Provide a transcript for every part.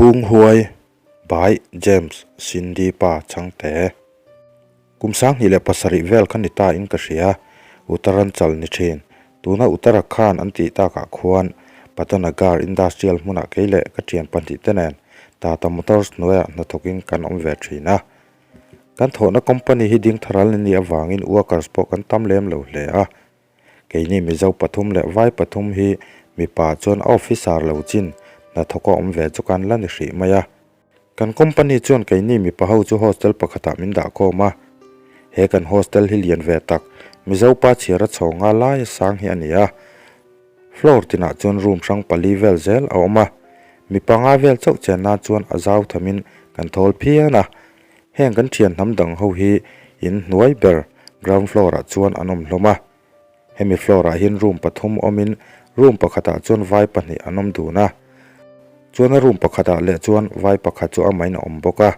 Bung Huai by James Cindy Pa Chhangte. Kum 2007 vel kha ni ta in ka hria, Uttaranchal ni thin. Tuna Uttarakhand an tih takah khuan Patanagar Industrial hmunah kei leh ka thian pahnih te nen Tata Motors hnuaiah hnathawkin kan awm ve thin a. Kan thawhna company hi ding tharal ni nih avangin workers pawh kan tam lem lo hle a. Keini Mizo pathum leh Vai pathum hi mipa chuan a officer lo chin hnathawk a awm ve chu kan la ni hrih mai a. Kan company chuan keini mipa ho chu hostel pakhatah min dah khawm a. He kan hostel hi lian ve tak Mizo pa chhiar a chho nga laia sang hi a ni a. Floor tinah chuan room hrang pali vel zel a awm a. Mipa nga vel chauh chen nan chuan a zau thamin kan thawl phian a. Heng kan thian hnam dang ho hi in hnuai ber ground floor ah chuan an awm hlawm a. Hemi floor ah hian room pathum awmin room pakhatah chuan vai pahnih an awm dun a. Chuan a room pakhatah leh chuan vai pakhat chu amahin a awm bawk a.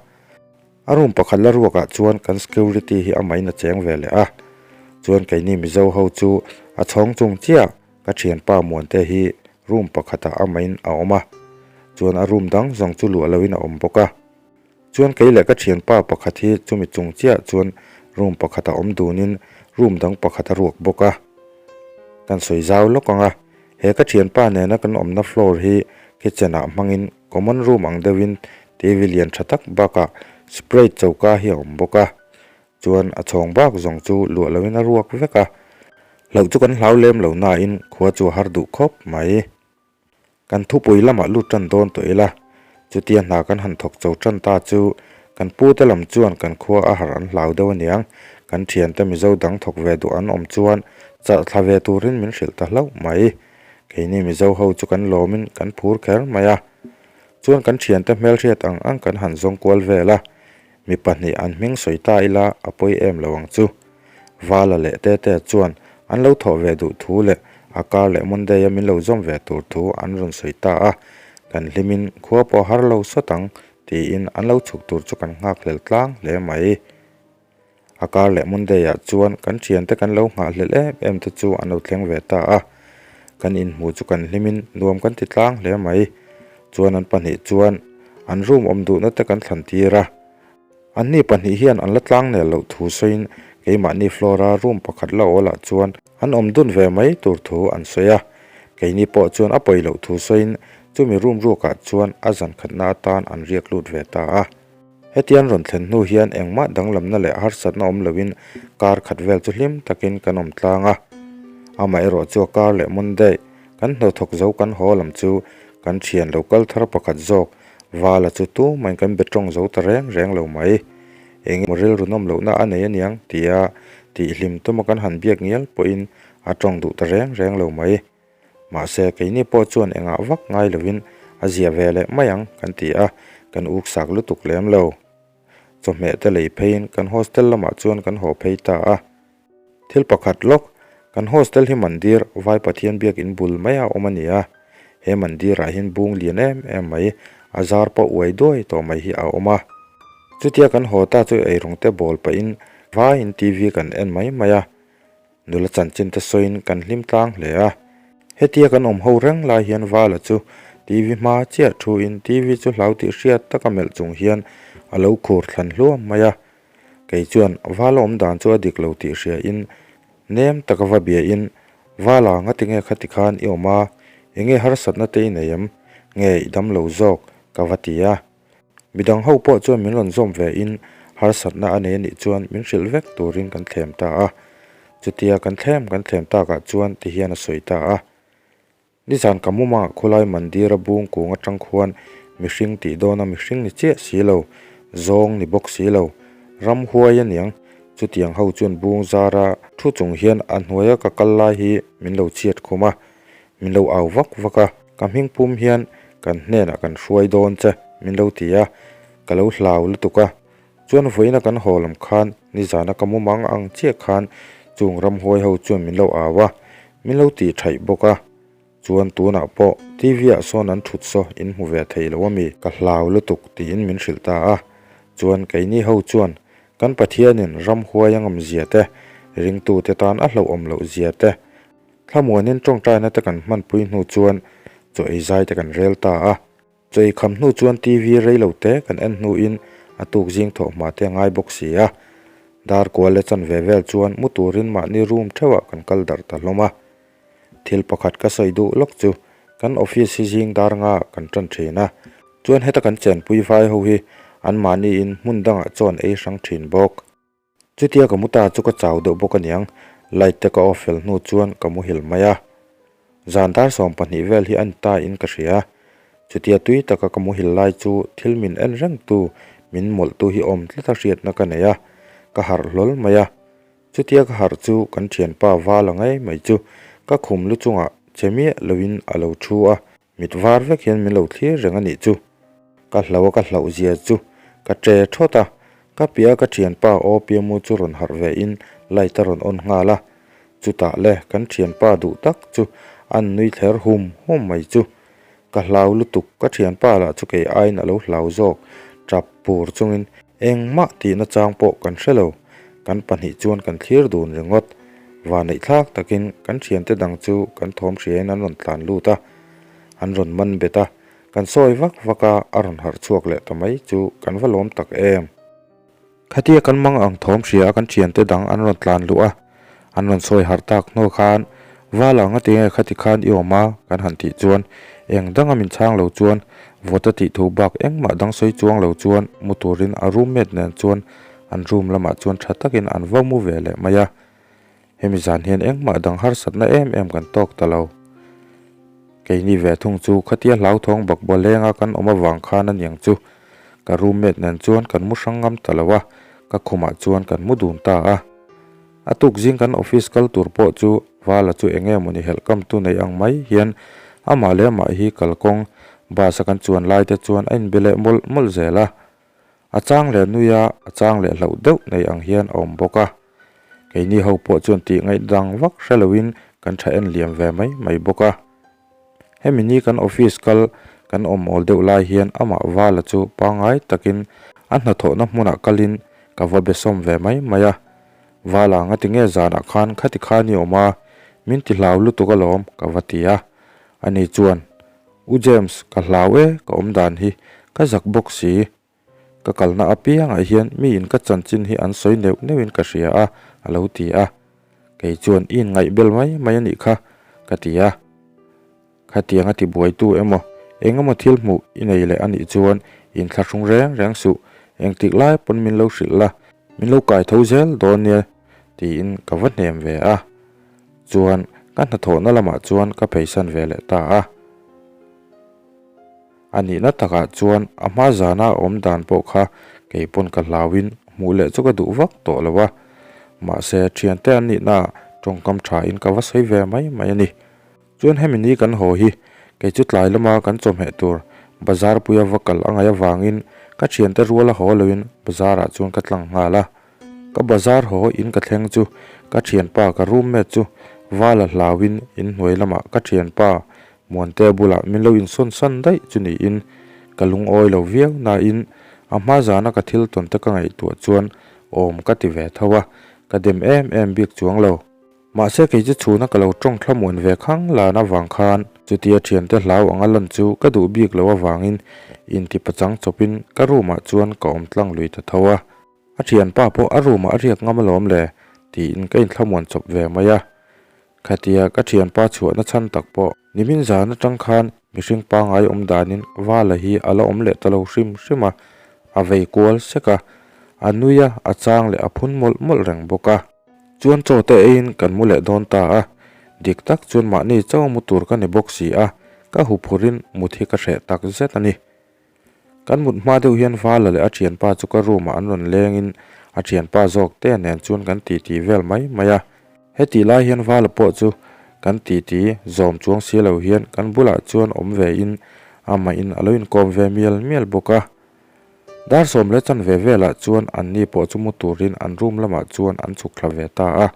A room pakhat la ruakah chuan kan security hi amahin a cheng ve leh a. Chuan keini Mizo ho chu a chhawng chung chiah ka thianpa Muante hi room pakhatah amahin a awm a. Chuan a room dang zawng chu luah loin a awm bawk a. Chuan kei leh ka thianpa pakhat hi chumi chung chiah chuan room pakhat a awm dunin room dang pakhat a ruak bawk a. Kan sawi zau lawk ang a, he ka thianpa nena kan awmna floor hi kitchen ah hmangin common room ang deuhin TV lian tha tak bakah spray choka hi a awm bawk a. Chuan a chhawng bak zawng chu luah loin a ruak vek a. Hlauh chu kan hlau lem lo nain khua chu a har duh khawp mai. Kan thupui lamah lut tan dawn tawh ila, chutia hna kan han thawk cho tan ta chu kan pute lam chuan kan khua a harh an hlau deuh aniang, kan thiante Mizo dang thawk ve duh an awm chuan chalh thla ve turin min hrilh ta hlauh mai. Keini Mizo ho chu kan lawmin kan phur kher mai a. Chuan kan thiante hmelhriat ang ang kan han zawng kual vel a, mi pahnih an hming sawi ta ila a pawi em lo ang chu. Vala leh Tetea chuan an lo thawh ve duh thu leh a kar leh Monday-a min lo zawm ve tur thu an rawn sawi ta a, kan hlimin khua pawh har lo sawt ang tiin an lo chhuk tur chu kan nghakhlel tlang hle mai. A kar leh Monday-ah chuan kan thiante kan lo nghahhlelh em em te chu an lo thleng ve ta a, kan inhmuh chu kan hlimin nuam kan ti tlang hle mai. Chuan an pahnih chuan an room awm duhna te kan thlan tir a. Anni pahnih hian an la tlang nel loh thu sawiin keimahni Flora room pakhat la awlah chuan an awm dun ve mai tur thu an sawi a. Keini pawh chuan a pawi loh thu sawiin chumi room ruakah chuan a zan khatna atan an riak lut ve ta a. Hetian rawn thlen hnu hian engmah danglamna leh harsatna awm loin kar khat vel chu hlim takin kan awm tlang a. Amaherawh chu a kar leh Monday kan hnawthawk zo kan haw lam chu kan thian lo kal thar pakhat zawk Vala chu tu main kan be tawng zo ta reng reng lo mai. Eng emaw rilru nawm lohna a nei aniang tia tihhlim tuma kan han biak ngial pawhin a tawng duh ta reng reng lo mai. Mahse, keini pawh chuan engah vak ngai lovin a zia ve leh mai ang kan ti a, kan uksak lutuk lem lo. Chawhmeh te lei pheiin kan hostel lamah chuan kan haw phei ta a. Thil pakhat lawk, kan hostel hi mandir Vai Pathian biakin bul mai a awm a ni a, he mandirah hian bung lian em em mai, a zar pawh uai duai tawh mai hi a awm a. Chutia kan haw ta chu eirawng te bawl pahin vaiin TV kan en mai mai a, nula chanchin te sawiin kan hlim tlang hle a. Hetia kan awm ho reng lai hian Vala chu TV hma chiah thuin TV chu hlau tih hriat taka melh chung hian a lo khur thlan hluam mai a. Kei chuan Vala awm dan chu a dik lo tih hria in nem taka va bia in, Vala nga tinge khati khan i awm a, enge harsatna te i nei em? Nge i dam lo zawk? ka va ti a. Midang ho pawh chuan min rawn zawm ve in harsatna a nei anih chuan min hrilh vek turin kan thlem ta a. Chutia kan thlem kan thlem takah chuan ti hian a sawi ta a. Nizan ka mumangah khawlai mandira bung kung atang khuan mihring tih dawna mihring ni chiah si lo, zawng ni bawk si lo, ram huai aniang, chutiang ho chuan bung zara thu chung hian a hnuaia ka kal lai hi min lo chhiat khum a, min lo au vak vak a, ka hming pum hian kan hnenah kan hruai dawn che min lo ti a, ka lo hlau lutuk a, chuan vawiina kan haw lam khan nizana ka mumang ang chiah khan chung ramhuai ho chuan min lo au a, Min lo tih thaih bawk a, chuan tunah pawh TV ah sawn an thut saw in hmu ve thei lo ami? Ka hlau lutuk tiin min hrilh ta a, chuan keini ho chuan kan Pathianin ram huai a ngam zia te, ringtute tan a hlauhawm loh zia te, thlamuanin tawngtaina te kan hmanpui hnu chuan chaw ei zai te kan rel ta a. Chawi kham hnu chuan TV rei lo te kan en hnuin a tuk zing thawh hma te a ngai bawk si a. Dar kual leh chanve vel chuan mu turin mahni room theuhah kan kal darh ta hlawm a. Thil pakhat ka sawi duh lawk chu kan office hi zing dar nga kan tan thin a, chuan heta kan chenpui vai ho hi anmahniin hmun dangah chaw an ei hrang thin bawk. Chutia ka mu ta chu ka chau deuh bawk aniang, light te ka off fel hnu chuan ka muhil mai a. Zan dar 12 vel hi a ni ta in ka hria. Chutia tui taka ka muhil lai chu thil min en reng tu, min mawlh tu hi awm tlat a hriatna ka nei a, ka harh hlawl mai a. Chutia ka harh chu kan thianpa val a ngei mai chu ka khum lu chungah che miah loin a lo thu a, Mit var vek hian min lo thlir reng a nih chu. Ka hlau a ka hlauh zia chu ka che thawt a, ka piah a ka thianpa aw piamu chu rawn harh ve in light a rawn on nghal a, chutah le kan thianpa duh tak chu an nui thler hum hum mai chu. Ka hlau lutuk ka thianpa lah chu kei aiin a lo hlau zawk tap pur chungin engmah tihna chang pawh kan hre lo, kan pahnih chuan kan thlir dun ringawt. Vaneihthlak takin kan thiante dang chu kan thawm hriain an rawn tlan lut a, an rawn man bet a, kan sawi vak vak a, a rawn harh chhuak leh ta mai chu kan va lawm tak em. Khatia kan mang ang thawm hria a kan thiante dang an rawn tlan luh a, an rawn sawi harh tak hnu khan Vala anga tinge khati khan i awm a kan han tih chuan eng danga min chhang lo chuan vawt a tih thu bak engmah dang sawi chuang lo chuan mu turin a roommate nen chuan an room lamah chuan tha takin an va mu ve leh mai a. Hemi zan hian engmah dang harsatna em em kan tawk ta lo. Keini ve thung chu khatia hlauthawng bakbaw lenga kan awm avang khan aniang chu ka roommate nen chuan kan mu hrang ngam ta lo a, ka khumah chuan kan mu dun ta a. A tuk zing kan office kal tur pawh chu Vala chu eng nge mawni helh kam tu nei ang mai hian amah leh amah hi kalkawng bus a kan chuan lai te chuan a inbe leh mawlh mawlh zel a. A chang leh nui a, a chang leh hlauh deuh nei ang hian a awm bawk a. Keini ho pawh chuan tih ngaihdang vak hre loin kan tha en liam ve mai mai bawk a. Hemi ni kan office kal kan awm awl deuh lai hian amah Vala chu pangngai takin a hnathawhna hmunah kalin ka va be sawm ve mai mai a. Vala ngati nge zanah khan khati khan i awm a, min ti hlau lutuk alawm ka va ti a. Ani chuan, U James, ka hlau e ka awm dan hi, ka zak bawk si. Ka kalna apiangah hian miin ka chanchin hi an sawi neuh neuhin ka hria a, a lo ti a. Kei chuan i inngaihbel mai mai a nih kha, ka ti a. Khatiang a tibuaitu emaw, eng emaw thil hmuh i nei leh a nih chuan inthlahrung reng reng suh, engtik lai pawn min lo hrilh la, min lo kai tho zel dawn nia tiin ka va hnem ve a. Chuan ka hnathawhna lamah chuan ka pheisan ve leh ta a. A nihna takah chuan a hma zana a awm dan pawh kha kei pawn ka hlauin hmuh leh chu ka duh vak tawh lo a. Mahse, thiante an nihnaah tawngkam thain ka va sawi ve mai mai a ni. Chuan hemi ni kan haw hi kei chu tlai lama kan chawhmeh tur bazar puia va kal a ngaih avangin ka thiante ruala haw loin bazarah chuan ka tlang nghal a. Ka bazar haw in ka thleng chu ka thianpa ka roommate chu vala hlauin inhnuai lamah ka thianpa Muantea bulah min lo insawn san daih chu niin ka lungawi lo viau nain a hma zana ka thil tawn te ka ngaihtuah chuan awm ka ti ve tho a, ka dem em em bik chuang lo. Mahse kei chu chhuna ka lo tawng thlamuan ve khang lan avang khan chutia thiante hlau anga lan chu ka duh bik lo avangin intipachang chawpin ka room ah chuan ka awm tlang lui ta tho a. A thianpa pawh a room ah a riak ngam alawm le tiin ka inthlamuan chawp ve mai a. Khatia ka thianpa chhuahna chhan tak pawh nimin zan atang khan mihring pangngai awm danin Vala hi a la awm leh ta lo hrim hrim a, a vei kual sek a, a nui a, a chang leh a phun mawlh mawlh reng bawk a. Chuan chaw te eiin kan mu leh dawn ta a, dik tak chuan mahni chaw mu tur ka ni bawk si a, ka huphurin mut hi ka hreh tak zet a ni. Kan mut hma deuh hian Vala leh a thianpa chu ka room ah an rawn lengin a thianpa zawk te nen chuan kan titi vel mai mai a. Hetih lai hian Vala pawh chu kan titi zawm chuang si lo hian kan bulah chuan awm ve in amah in a lo inkawm ve mial mial bawk a. Dar sawm leh chanve velah chuan anni pawh chu mu turin an room lamah chuan an chhuk thla ve ta a.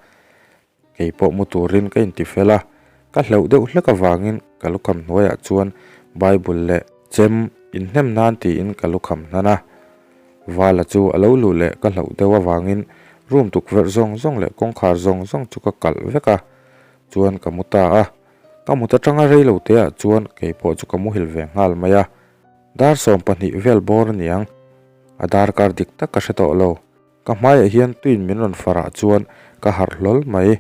Kei pawh mu turin ka inti fel a, ka hlauh deuh hlek avangin ka lukham hnuaiah chuan Bible leh chem inhnem nan tiin ka lukham hnan a. Vala chu a lo luh leh ka hlauh deuh avangin room tukverh zawng zawng leh kawngkhar zawng zawng chu ka kalh vek a, chuan ka mu ta a. Ka mut atanga rei lo teah chuan kei pawh chu ka muhil ve nghal mai a. Dar 12 vel bawr a niang. A darkar dik tak ka hre tawh lo. Ka hmaiah hian tuin min rawn farah chuan ka harh hlawl mai.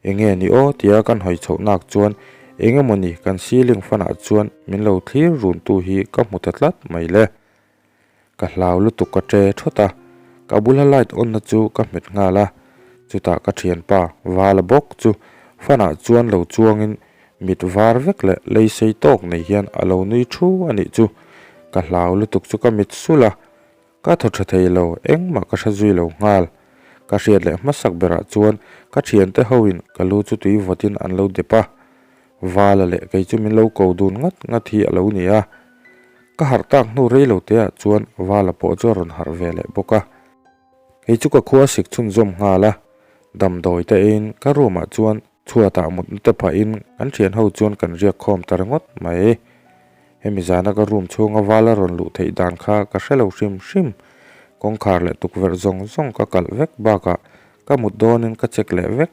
Enge ni aw tia kan hawi chhoh nak chuan eng emawni kan ceiling fan ah chuan min lo thlir run tu hi ka hmu ta tlat mai le. Ka hlau lutuk ka ṭe thawt a, ka bula light on na chu ka hmet nghal a, chutah ka ṭhianpa Vala bawk chu fan ah chuan lo chuangin mit var vek leh lei sei tawk nei hian a lo nui thu a nih chu. Ka hlau lutuk chu ka mit sulh a, Ka thaw tha thei lo, engmah ka hre zui lo nghal. Ka hriat leh hmasak berah chuan ka thiante hoin ka lu chu tui vawtin an lo dep a. Vala leh kei chu min lo ko dun ngat ngat hi a lo ni a. Ka harh tak hnu rei lo teah chuan Vala pawh chu a rawn harh ve leh bawk a. Kei chu ka khua sik chhunzawm nghal a, damdawi te eiin ka room ah chuan Chhuatah mutna te phahin kan thian ho chuan kan riak khawm ta ringawt mai. Hemi zana ka room chhunga val a rawn luh theih dan kha ka hre lo hrim hrim. Kawngkhar leh tukverh zawng zawng ka kalh vek bakah ka mut dawnin ka check leh vek.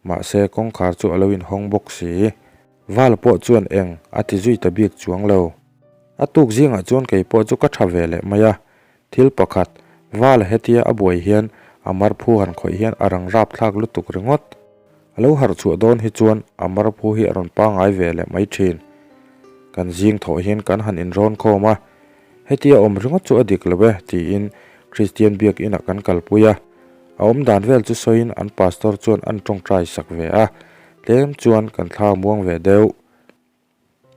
Mahse kawngkhar chu a lo inhawng bawk si. Val pawh chuan eng a ti zui ta bik chuang lo. A tuk zingah chuan kei pawh chu ka tha ve leh mai a. Thil pakhat, Val hetia a buai hian a marphu han khawih hian a rang rapthlak lutuk ringawt. A lo harh chhuah dawn hi chuan a marphu hi a rawn pangngai ve leh mai thin. Kan zing thawh hian kan han inrawn khawm a, hetia awm ringawt chu a dik lo e tiin Kristian biak inah kan kalpui a. A awm dan vel chu sawiin an pastor chuan an tawngtai sak ve a, tlem chuan kan thla muang ve deuh.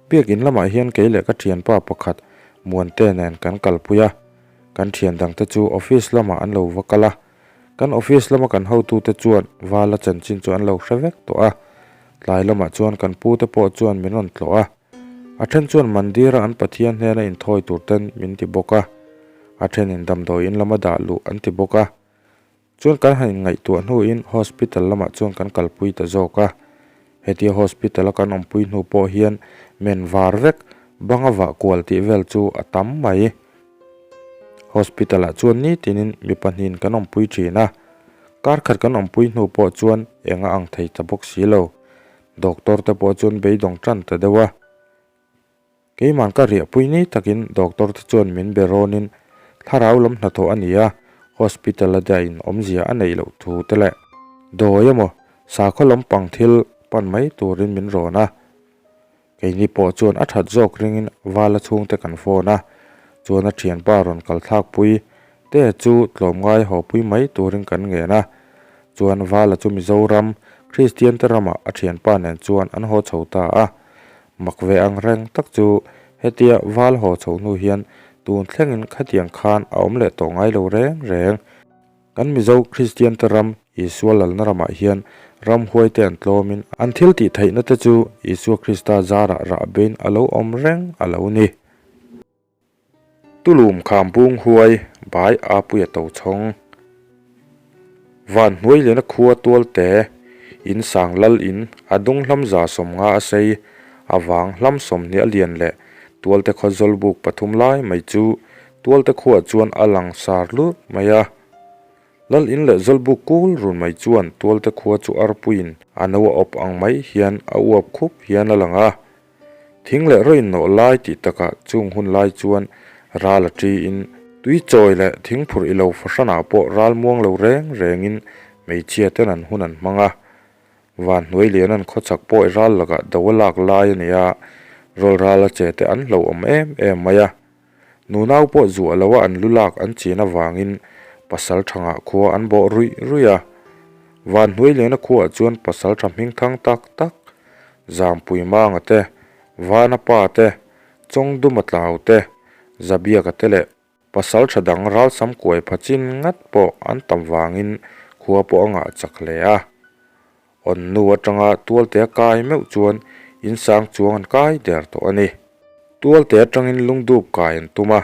Biakin lamah hian kei leh ka thianpa pakhat Muante nen kan kalpui a, kan thian dangte chu office lamah an lo va kal a. Kan office lama kan hotute chuan Vala chanchin chu an lo hre vek tawh a. Tlai lamah chuan kan pute pawh chuan min rawn tlawh a. A then chuan Mandira an Pathian hnena inthawi tur ten min ti bawk a. A thenin damdawiin lama dah luh an ti bawk a. Chuan kan han inngaihtuah hnuin hospital lamah chuan kan kalpui ta zawk a. Hetia hospital a kan awmpui hnu pawh hian men var vek, banga vah kual tih vel chu a tam mai. Hospital ah chuan nitinin mi pahnihin kan awmpui thin a. Kar khat kan awmpui hnu pawh chuan eng a ang thei ta bawk si lo. Doctor te pawh chuan beidawng tan ta deuh a. Keimah ka riahpui ni takin doctor te chuan min be rawnin thlarau lam hnathawh a ni a, hospital a dahin awmzia a neih loh thu te leh dawi emaw sakhaw lampang thil pan mai turin min rawn a. Keini pawh chuan a that zawk ringin Vala chhungte kan phone a, chuan a thianpa rawn kal thlakpui te chu tlawmngai hawpui mai turin kan ngen a, chuan Vala chu Mizoram Kristian te ramah a thianpa nen chuan an haw chho ta a. Mak ve ang reng tak chu hetia val haw chho hnu hian tun thlengin khatiang khan a awm leh tawh ngai lo reng reng. Kan Mizo Kristian te ram Isua lalna ramah hian ramhuai te an tlawmin an thil tih theihna te chu Isua Krista zarah rahbein a lo awm reng a lo ni. Tulum kham bung huai bai a puia to chhawng. Van hnuai lena khua tual te, in sang lal in a dung hlam 150 a sei, a vang hlam 20 a lian leh tualte khaw zawlbuk pathum lai mai chu tualte khuaah chuan a lang sar lurh mai a. Lal in leh zawlbuk kul run mai chuan tualte khua chu arpuiin a no a awp ang mai hian a uap khup hian a lang a. Thing leh rawin nawh lai tih takah chung hun lai chuan ral a ṭiin tui chawi leh thing phurh i lo fahranah pawh ral muang lo reng rengin hmeichhia ten an hun an hmang a. Van hnuai lian an khawchhak pawh i ral lakah do a lak lai a ni a, rawl ral a che te an hlauhawm em em mai a. Nunau pawh zuah lo a an lu lak an chin avangin pasal tha ngah khua an bawh ruih ruih a. Van hnuai lena khuaah chuan pasal tha hming thang tak tak, Zampui Manga te, Vana pa te, Chawngduma Tlau te, Zabiaka te leh pasal tha dang ralsam kuai pha chin ngat pawh an tam vangin khua pawh a ngah chak hle a. Awn nu atanga tualte a kai meuh chuan in sang chuang an kai der tawh a ni. Tualte atangin lungdup kai an tum a,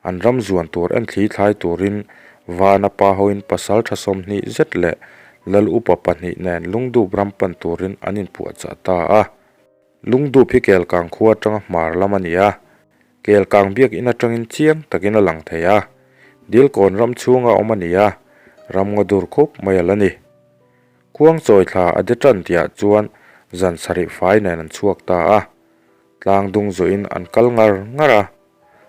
an ram zuan tur en thli thlai turin Vana pa hoin pasal tha 20 zet leh Lal upa pahnih nen lungdup ram pan turin an inpuahchah ta a. Lungdup hi Kelkang khua atanga hmar lam a ni a, Kelkang biakinn atangin chiang takin a lang thei a, Dilkawn ram chhunga awm a ni a, ram ngaw dur khup mai a la ni. Khuang chawi thla a de tan tihah chuan zan sarih fai nen an chhuak ta a, tlang dung zawhin an kal ngar ngar a.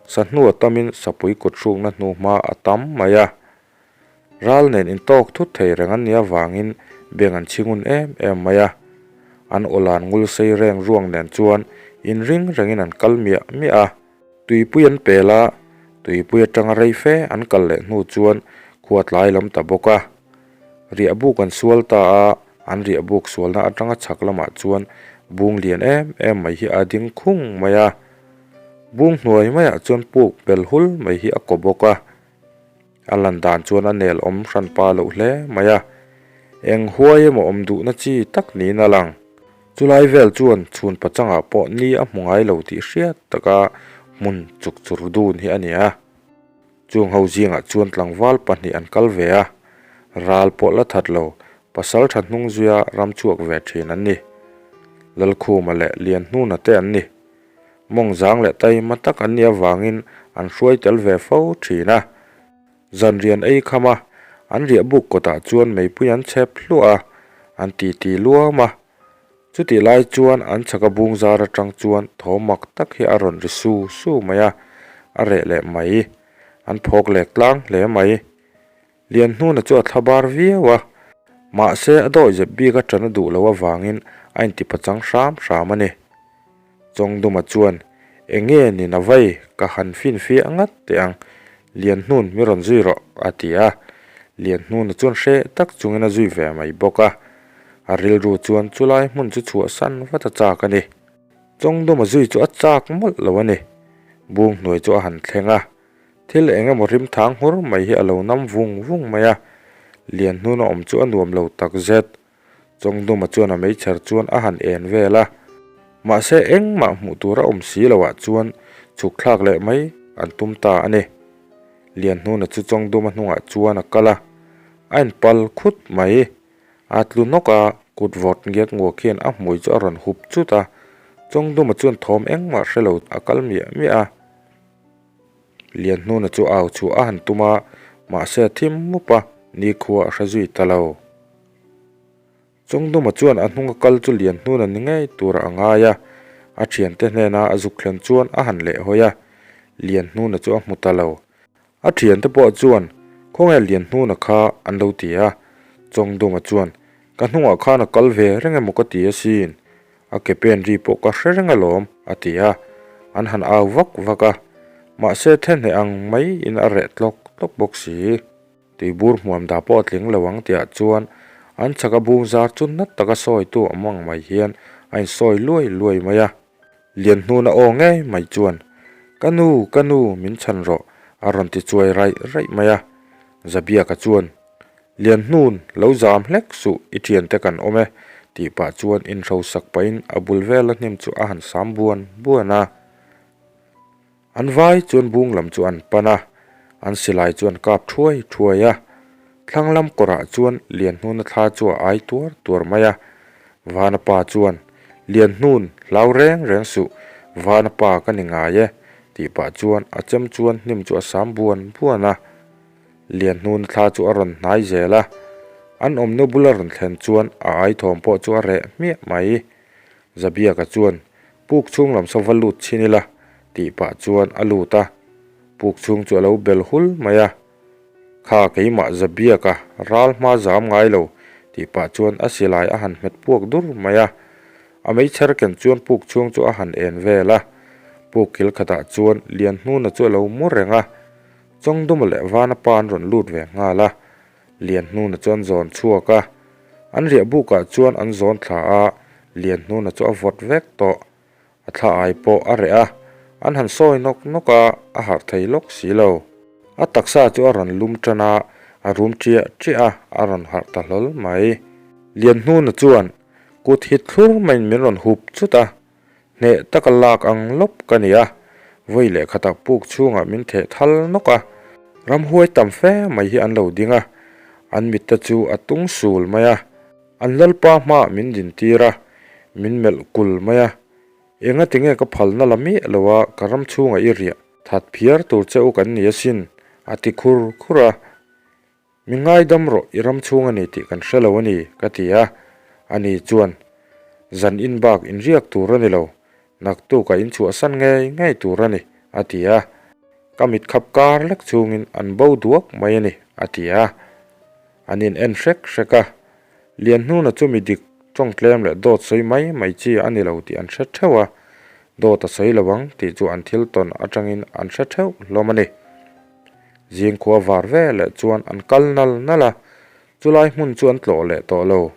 Sahnu a tamin sapui kut hrukna hnuhma a tam mai a. Ral nen intawk thut thei reng an nih avangin beng an chhingun em em mai a. An awlan ngul sei reng ruang nen chuan inring rengin an kal miah miah a. Tuipui an pel a, tuipui atanga rei fe an kal leh hnu chuan khua tlai lam ta bawk a. Riahbuk an sual ta a, an riahbuk sualna atanga chhak lamah chuan bung lian em em mai hi a ding khung mai a. Bung hnuai maiah chuan puk bel hul mai hi a kaw bawk a. A lan dan chuan a nel awm hran pa loh hle mai a, eng huai emaw awm duhna chi tak niin a lang. Chulai vel chuan chhun pachangah pawh ni a hmu ngai lo tih hriat taka hmun chuk chur dun hi a ni a. Chung ho zingah chuan tlangval pahnih an kal ve a, ral pawh la that lo, pasal tha hnung zuia ram chhuak ve thin an ni. Lalkhuma leh Lianhnuna te an ni. Mawng zang leh taima tak an nih avangin an hruai tel ve fo thin a. Zan rian ei kham a, an riah buk kawtah chuan meipui an chhep hluah a, an titi luam a. Chutih lai chuan an chhaka bung zar atang chuan thaw mak tak hi a rawn ri su su mai a, a reh leh mai. An phawk lek tlang hle mai. Lianhnuna chu a thla bar viau a, mahse a dawihzep bik a ṭan a duh loh avangin a intipachang hram hram a ni. Chawngduma chuan, Eng nge ni na vai, ka han finfiah ngat teh ang, Lianhnun mi rawn zui rawh, a ti a. Lianhnuna chuan hreh tak chungin a zui ve mai bawk a. A rilru chuan chulai hmun chu chhuahsan vat a chak a ni. Chawngduma zui chu a chak mawlh lo a ni. Bung hnuai chu a han thleng a. Thil eng emaw rim thang nghur mai hi a lo nam vung vung mai a, Lianhnuna awm chu a nuam lo tak zet. Chawngduma chuan a meichher chuan a han en vel a, mahse engmah hmuh tur a awm si loh ah chuan chhuk thlak leh mai an tum ta a ni. Lianhnuna chu Chawngduma hnungah chuan a kal a, a inpal khut mai. A tlu nawk a, kut vawt ngiak nguak hian a hmui chu a rawn hup chut a, Chawngduma chuan thawm engmah hre lo a kal miah miah a. Lianhnuna chu au chhuah a han tum a, mahse a thim mup a, nikhua a hre zui ta lo. Chawngduma chuan a hnunga kal chu Lianhnuna ni ngei tura a ngai a, a thiante hnena a zuk thlen chuan a han lehhawi a, Lianhnuna chu a hmu ta lo. A thiante pawh chuan, Khawnge Lianhnuna kha an lo ti a, Chawngduma chuan, Ka hnungah khan a kal ve reng emaw ka ti asin, A ke pen ri pawh ka hre reng alawm, a ti a. An han au vak vak a. Mahse thehne ang mai in a reh tlawk tlawk bawk si. Tuibur hmuam dah pawh a tling lo ang tihah chuan an chhaka bung zar chu nat taka sawitu awm ang mai hian a insawi luai luai mai a. Lianhnuna aw ngei mai chuan, Ka nu, ka nu, min chhan rawh, a rawn ti chuai raih raih mai a. Zabiaka chuan, Lianhnun, lo zam hlek suh, i thiante kan awm e, tih pah chuan inhrosak pahin a bul vela hnim chu a han sam buan buan a. An vai chuan bung lam chu an pan a, an silai chu an kap thuai thuai a. Thlang lam kawrah chuan Lianhnuna thla chu a ai tuar tuar mai a. Vana pa chuan, Lianhnun, hlau reng reng suh, Vana pa ka ni ngai e, tih pah chuan a chem chuan hnim chu a sam buan buan a. Lianhnuna thla chu a rawn hnai zel a, an awmna bula rawn thlen chuan a aithawm pawh chu a reh hmiah mai. Zabiaka chuan, Puk chhung lam saw va lut chhin ila, tih pah chuan a lut a. Puk chhung chu a lo bel hul mai a. Kha keimah Zabiaka ral hma zam ngai lo, tih pah chuan a silai a han hmet puak dur mai a. A meichher ken chuan puk chhung chu a han en vel a. Puk kil khatah chuan Lianhnuna chu a lo mu reng a. Chawngduma leh Vana pa an rawn lut ve nghal a, Lianhnuna chu an zawn chhuak a. An riah bukah chuan an zawn thla a, Lianhnuna chu a vawt vek tawh. A thla ai pawh a reh a, an han sawi nawk nawk a, a harh thei lawk si lo. A taksa chu a rawn lum tan a, a rum ṭiah ṭiah a, a rawn harh ta hlawl mai. Lianhnuna chuan kut hit thlur maiin min rawn hup chut a, Hneh taka lak ang lawp ka ni a, vawi leh khatah puk chhungah min theh thal nawk a, ramhuai tam fe mai hi an lo ding a, an mitte chu a tung sul mai a, an lalpa hmaah min dintir a, min melh kul mai a, enga tinge ka phalna la miah lo a ka ram chhungah i riah that phiar tur che u kan ni asin, a ti khur khur a. Mi ngaidam rawh i ram chhung a ni tih kan hre lo a ni, ka ti a. Ani chuan, Zan in bak inriak tur a ni lo, naktukah in chhuahsan ngei ngei tur a ni, a ti a. Ka mit khap kar lek chungin an bo duak mai a ni, a ti a. An in en hrek hrek a. Lianhnuna chu mi dik tawng tlem leh dawt sawi mai mai chi a ni lo tih an hre theuh a. Dawt a sawi lo ang tih chu an thil tawn atangin an hre theuh hlawm a ni. Zingkhua var ve leh chuan an kal nal nal a, chulai hmun chu an tlawh leh tawh lo.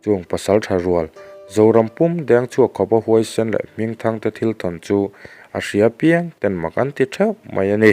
Chung pasal tha rual, Zoram pum deng chhuak khawpa huaisen leh hmingthangte thil thawn chu a hria piang ten mak an ti theuh mai a ni.